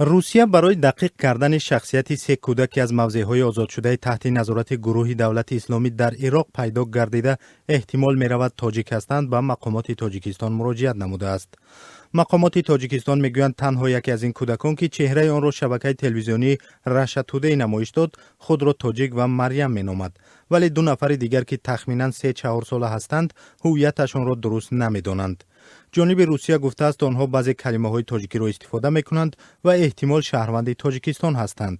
Русия барои дақиқ кардани шахсияти се кӯдаке, аз мавзеъҳои озодшудаи таҳти назорати гурӯҳи Давлати Исломӣ дар Ироқ пайдо гардида, эҳтимол меравад, тоҷик ҳастанд, ба мақомоти Тоҷикистон муроҷиат намудааст. Мақомоти Тоҷикистон мегӯянд, танҳо яке аз ин кӯдакон, ки чеҳраи онро шабакаи телевизионии Раша Тудей намоиш дод, худро тоҷик ва Марьям меномад, вале ду нафари дигар, ки тахминан 3-4 сола ҳастанд, ҳуввияташонро дуруст намедонанд. Ҷониби Русия гуфтааст, онҳо баъзе калимаҳои тоҷикиро истифода мекунанд ва эҳтимол шаҳрванди Тоҷикистон ҳастанд.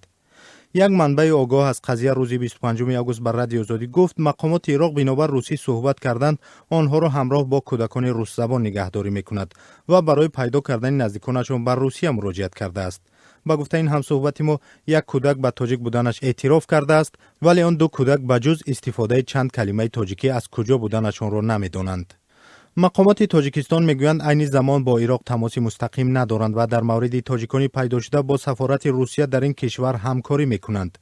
Як манбаи огоҳ аз қазия рӯзи 25 август ба Радиои Озодӣ гуфт, мақомоти Ироқ бинобар русӣ суҳбат кардан онҳоро ҳамроҳ бо кӯдакони русзабон нигаҳдорӣ мекунад ва барои пайдо кардани наздиконашон ба Русия муроҷиат кардааст. Ба гуфтаи ин ҳамсӯҳбати мо, як кӯдак ба тоҷик буданаш эътироф кардааст, вале он ду кӯдак ба ҷуз истифодаи чанд калимаи тоҷикӣ аз куҷо буданашонро намедонанд. Мақомоти Тоҷикистон мегӯянд, айни замон бо Ироқ тамоси мустақим надоранд ва дар мавриди тоҷикони пайдошуда бо сафорати Русия дар ин кишвар ҳамкорӣ мекунанд.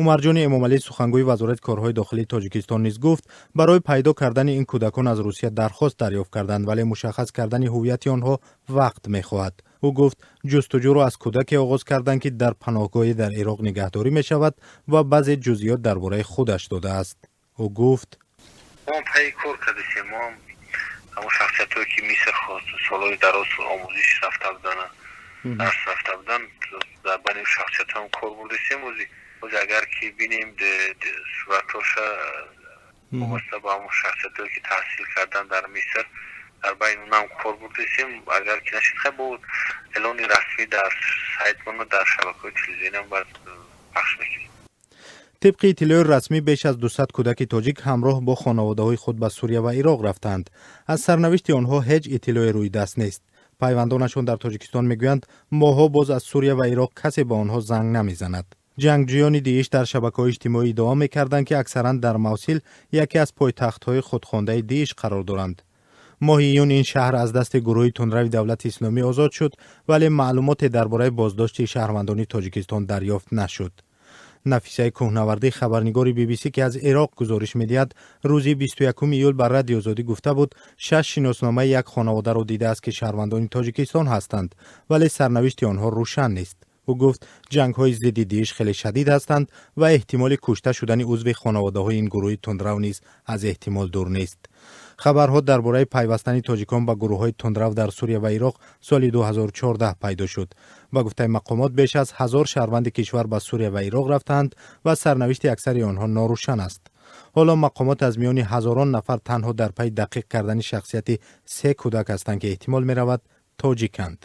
Умарҷони Эмомалӣ, сухангӯи Вазорати корҳои дохилии Тоҷикистон, низ гуфт, барои пайдо кардани ин кӯдакон аз Русия дархост дарёфт карданд, вале мушаххас кардани ҳуввияти онҳо вақт мехоҳад. Ӯ гуфт, ҷустуҷӯро аз кӯдаке оғоз карданд, ки дар паноҳгоҳе дар Ироқ нигаҳдорӣ мешавад ва баъзе ҷузъиёт дар бораи худаш додааст. Ӯ гуфт: Ҳамон шахсиятҳое, ки Миср солҳои дароз омӯзиш рафта буданд, дарс рафта буданд, дар байни шахсиятҳоам кор бурдастем. Ози агар ки бинем суратҳоша, вобаста ба ҳамон шахсиятҳое, ки таҳсил кардан дар Миср, дар байни онам кор бурдастем. Агар ки нашид, хай, бо эълони расмӣ дар сайтмона, дар шабакаҳои телевизиониам баъд пахш мекунем. Тибқи иттилои расмӣ, беш аз 200 кӯдаки тоҷик ҳамроҳ бо хонаводаҳои худ ба Сурия ва Ироқ рафтаанд. Аз сарнавишти онҳо ҳеҷ иттилое рӯи даст нест. Пайвандонашон дар Тоҷикистон мегӯянд, моҳҳо боз аз Сурия ва Ироқ касе ба онҳо занг намезанад. Ҷангҷӯёни ДИИШ дар шабакаҳои иҷтимоӣ иддао мекарданд, ки аксаран дар Мавсил, яке аз пойтахтҳои худхондаи ДИИШ, қарор доранд. Моҳи июн ин шаҳр аз дасти гурӯҳи тундрави Давлати Исломӣ озод шуд, вале маълумоте дар бораи боздошти шаҳрвандони Тоҷикистон дарёфт нашуд. Нафисаи Кӯҳнавардӣ, хабарнигори Би-би-си, ки аз Ироқ гузориш медиҳад, рӯзи 21 июл ба Радиои Озодӣ гуфта буд, шаш шиносномаи як хонаводаро дидааст, ки шаҳрвандони Тоҷикистон ҳастанд, вале сарнавишти онҳо рӯшан нест. Ӯ гуфт, ҷангҳои зидди ДИИШ хеле шадид ҳастанд ва эҳтимоли кушта шудани узви хонаводаҳои ин гурӯҳи тундрав низ аз эҳтимол дур нест. Хабарҳо дар бораи пайвастани тоҷикон ба гурӯҳҳои тундрав дар Сурия ва Ироқ соли 2014 пайдо шуд. Ба гуфтаи мақомот, беш аз 1000 шаҳрванди кишвар ба Сурия ва Ироқ рафтаанд ва сарнавишти аксари онҳо норӯшан аст. Ҳоло мақомот аз миёни ҳазорон нафар танҳо дар пайи дақиқ кардани шахсияти се кӯдак ҳастанд, ки эҳтимол меравад, тоҷиканд.